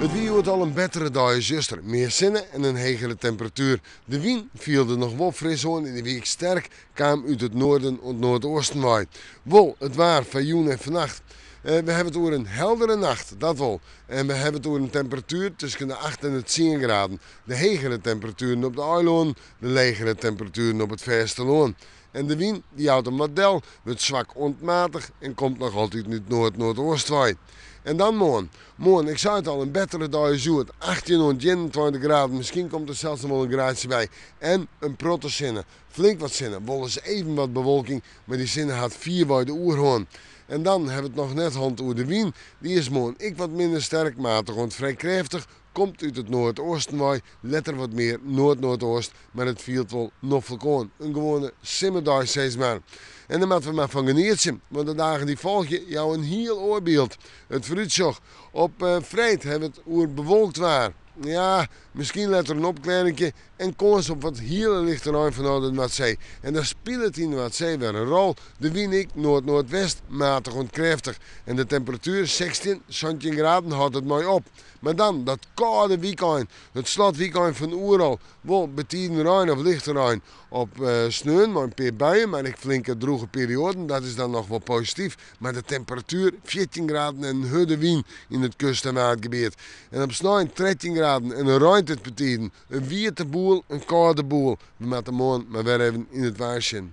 It wie hjoed al in bettere dei as juster. Mear sinne en in hegere temperatuer. De wyn fielde noch wol fris oan en dy wie ek sterk, kaam út it noarden oant noardoosten wei. Wol, it waar foar jûn en fannacht. We hawwe it oer in heldere nacht, dat wol. En we hawwe it oer in temperatuer tusken de 8 en de 10 graden. De hegere temperatueren op de eilânen, de legere temperatueren op it fêstelân. En de wyn, dy jout him wat del, wurdt swak oant matich en komt noch altyd út noard-noardoost wei. En dan moarn. Moarn, ik sei it al, in bettere dei as hjoed. 18 oant 21 graden, miskien komt der sels noch wol in graadsje by. En in protte sinne. Flink wat sinne, wolris even wat bewolking, mar dy sinne hat fierwei de oerhân. En dan hawwe we it noch net hân oer de wyn. Dy is moarn ek wat minder sterk, matich oant frij krêftich, komt út it noardoosten wei, letter wat mear noard-noardoost, mar it fielt wol noflik oan. In gewoane simmerdei sis mar. En dêr moatte we mar fan genietsje, want de dagen dy't folgje jouwe in hiel oar byld. It foarútsjoch, op freed hawwe we it oer bewolkt waar. Ja, miskien letter in opklearrinkje en kâns op wat hiele lichte rein fanôf de Noardsee. En dan spilet dy Noardsee wer in rol. De wyn ek noard-noardwest, matich oant krêftich. En de temperatuer 16, 17 graden hâldt it mei op. Mar dan dat kâlde wykein, it slotwykein fan Oerol. Wol betiden rein of lichte rein. Op sneon mei in pear buien, mar ek flinke drûge perioaden. Dat is dan noch wol posityf. Mar de temperatuer 14 graden en in hurde wyn yn it kust- en waadgebiet. En op snein 13 graden en dan reint it betiden. In wiete boel, in kâlde boel. We moatte moarn mar wer even yn it waar sjen.